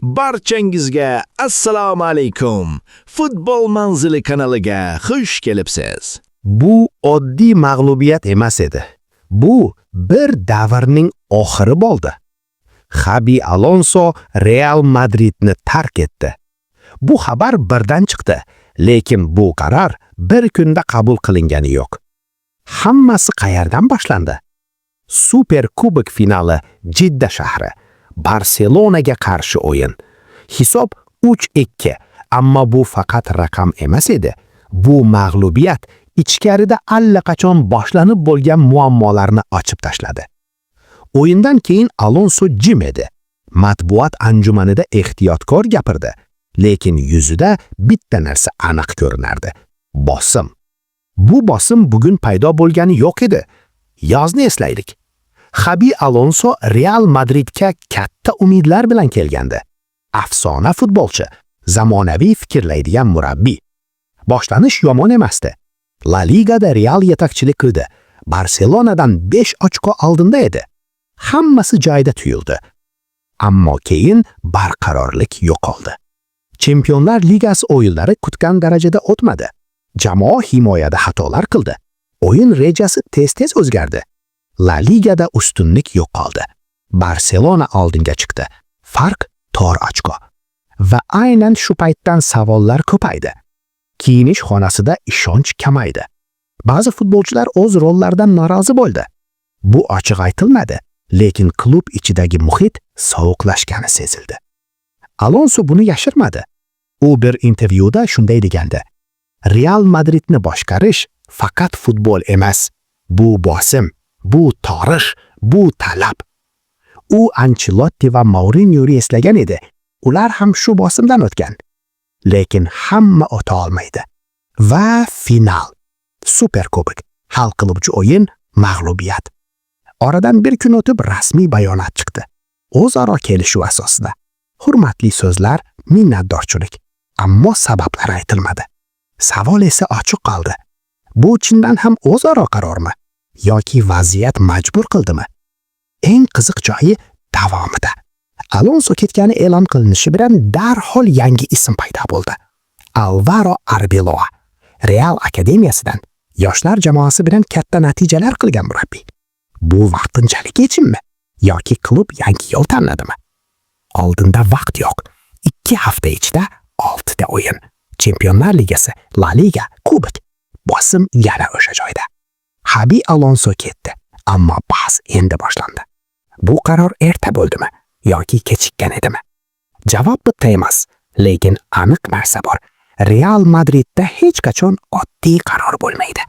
Barchangizga assalomu alaykum. Futbol manzili kanaliga xush kelibsiz. Bu oddiy mag'lubiyat emas edi. Bu bir davrning oxiri bo'ldi. Xabi Alonso Real Madridni tark etdi. Bu xabar birdan chiqdi, lekin bu qaror bir kunda qabul qilingani yo'q. Hammasi qayerdan boshlandi? Super Kubok finali, Jidda shahri. Barselonaga qarshi o'yin. Hisob 3-2, ammo bu faqat raqam emas edi. Bu mag'lubiyat ichkarida allaqachon boshlanib bo'lgan muammolarni ochib tashladi. O'yindan keyin Alonso jim edi. Matbuot anjumanida ehtiyotkor gapirdi, lekin yuzida bitta narsa aniq ko'rinardi: bosim. Bu bosim bugun paydo bo'lgani yo'q edi. Yozni eslaylik. Xabi Alonso Real Madridga katta umidlar bilan kelgandi. Afsona futbolchi, zamonaviy fikrlaydigan murabbiy. Boshlanish yomon emasdi. La Ligada Real yetakchilik qildi. Barselonadan 5 ochko oldinda edi. Hammasi joyida tuyuldi. Ammo keyin barqarorlik yo'qoldi. Chempionlar Ligasi o'yinlari kutgan darajada o'tmadi. Jamoa himoyada xatolar qildi. O'yin rejasi tez-tez o'zgardi. La Ligada ustunlik yo'qoldi. Barselona oldinga chiqdi. Farq 4 ochko. Va aynan shu paytdan savollar ko'paydi. Kiyinish xonasida ishonch kamaydi. Ba'zi futbolchilar o'z rollaridan norozi bo'ldi. Bu ochiq aytilmadi, lekin klub ichidagi muhit sovuqlashgani sezildi. Alonso buni yashirmadi. U bir intervyuda shunday degandi: "Real Madridni boshqarish faqat futbol emas, bu bosim, bu tarix, bu talab." U Ancelotti va Mourinyo'ni eslagan edi. Ular ham shu bosimdan o'tgan. Lekin hamma o'ta olmaydi. Va final. Superkubok. Hal qiluvchi o'yin, mag'lubiyat. Oradan bir kun o'tib rasmiy bayonot chiqdi. O'zaro kelishuv asosida. Hurmatli so'zlar, minnatdorchilik. Ammo sabablar aytilmadi. Savol esa ochiq qoldi. Bu chindan ham o'zaro qarormi yoki vaziyat majbur qildimi? Eng qiziq joyi davomida. Alonso ketgani e'lon qilinishi bilan darhol yangi ism paydo bo'ldi. Alvaro Arbeloa. Real akademiyasidan yoshlar jamoasi bilan katta natijalar qilgan murabbiy. Bu vaqtinchalik yechimmi yoki klub yangi yo'l tanladimi? Oldinda vaqt yo'q. 2 hafta ichida 6 ta o'yin. Chempionlar Ligasi, La Liga, Kubok. Bosim yana o'sha joyda. Xabi Alonso ketdi, ammo bahs endi boshlandi. Bu qaror erta bo'ldimi yoki kechikkan edimi? Javob bitta emas, lekin aniq narsa bor. Real Madridda hech qachon oddiy qaror bo'lmaydi.